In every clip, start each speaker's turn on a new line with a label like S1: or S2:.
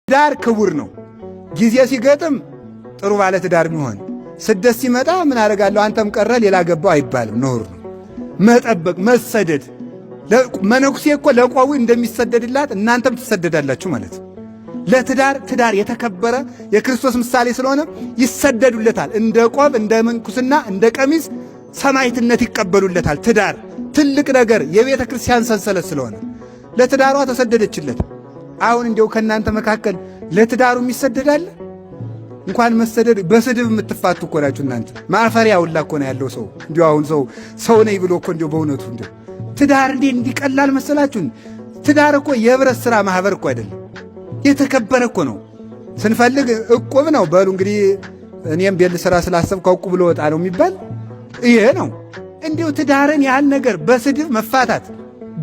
S1: ትዳር ክቡር ነው። ጊዜ ሲገጥም ጥሩ ባለ ትዳር የሚሆን፣ ስደት ሲመጣ ምን አደርጋለሁ አንተም ቀረ ሌላ ገባው አይባልም። ነውር ነው። መጠበቅ፣ መሰደድ። መነኩሴ እኮ ለቆቡ እንደሚሰደድላት እናንተም ትሰደዳላችሁ ማለት ነው። ለትዳር ትዳር የተከበረ የክርስቶስ ምሳሌ ስለሆነ ይሰደዱለታል። እንደ ቆብ፣ እንደ ምንኩስና፣ እንደ ቀሚስ ሰማዕትነት ይቀበሉለታል። ትዳር ትልቅ ነገር የቤተ ክርስቲያን ሰንሰለት ስለሆነ ለትዳሯ ተሰደደችለት። አሁን እንዲያው ከእናንተ መካከል ለትዳሩ የሚሰደዳለ? እንኳን መሰደድ በስድብ የምትፋቱ እኮ ናችሁ እናንተ። ማፈሪያ ሁላ እኮ ነው ያለው ሰው። እንዲያው አሁን ሰው ሰው ነኝ ብሎ እኮ እንዲያው በእውነቱ እንዲያው ትዳር እንዴ እንዲቀላል መሰላችሁን? ትዳር እኮ የህብረት ሥራ ማህበር እኮ አይደለም፣ የተከበረ እኮ ነው። ስንፈልግ እቁብ ነው በሉ እንግዲህ እኔም ቤት ልስራ ስላሰብኩ እቁብ ልወጣ ነው የሚባል ይሄ ነው። እንዲሁ ትዳርን ያህል ነገር በስድብ መፋታት፣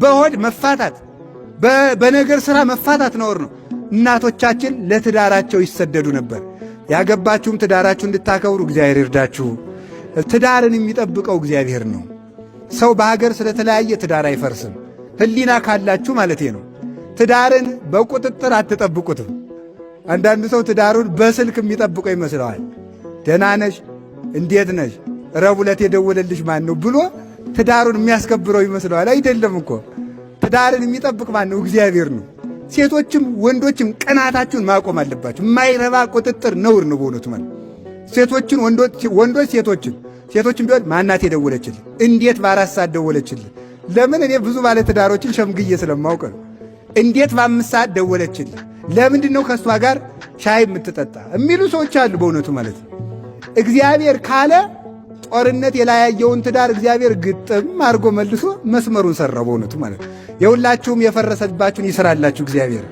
S1: በሆድ መፋታት፣ በነገር ሥራ መፋታት ነውር ነው። እናቶቻችን ለትዳራቸው ይሰደዱ ነበር። ያገባችሁም ትዳራችሁ እንድታከብሩ እግዚአብሔር ይርዳችሁ። ትዳርን የሚጠብቀው እግዚአብሔር ነው። ሰው በሀገር ስለተለያየ ትዳር አይፈርስም። ሕሊና ካላችሁ ማለቴ ነው። ትዳርን በቁጥጥር አትጠብቁትም። አንዳንዱ ሰው ትዳሩን በስልክ የሚጠብቀው ይመስለዋል። ደህና ነሽ፣ እንዴት ነሽ፣ ረቡዕ ዕለት የደወለልሽ ማን ነው ብሎ ትዳሩን የሚያስከብረው ይመስለዋል። አይደለም እኮ፣ ትዳርን የሚጠብቅ ማን ነው? እግዚአብሔር ነው። ሴቶችም ወንዶችም ቅናታችሁን ማቆም አለባችሁ። የማይረባ ቁጥጥር ነውር ነው በእውነቱ ማለት። ሴቶችን ወንዶች ሴቶችን ሴቶችን ቢሆን ማናት የደወለችልህ? እንዴት በ4 ሰዓት ደወለችልህ? ለምን፣ እኔ ብዙ ባለትዳሮችን ሸምግዬ ስለማውቅ ነው። እንዴት በ5 ሰዓት ደወለችልህ? ለምንድን ነው ከእሷ ጋር ሻይ የምትጠጣ የሚሉ ሰዎች አሉ። በእውነቱ ማለት ነው። እግዚአብሔር ካለ ጦርነት የላያየውን ትዳር እግዚአብሔር ግጥም አድርጎ መልሶ መስመሩን ሰራው። በእውነቱ ማለት ነው። የሁላችሁም የፈረሰባችሁን ይስራላችሁ እግዚአብሔር።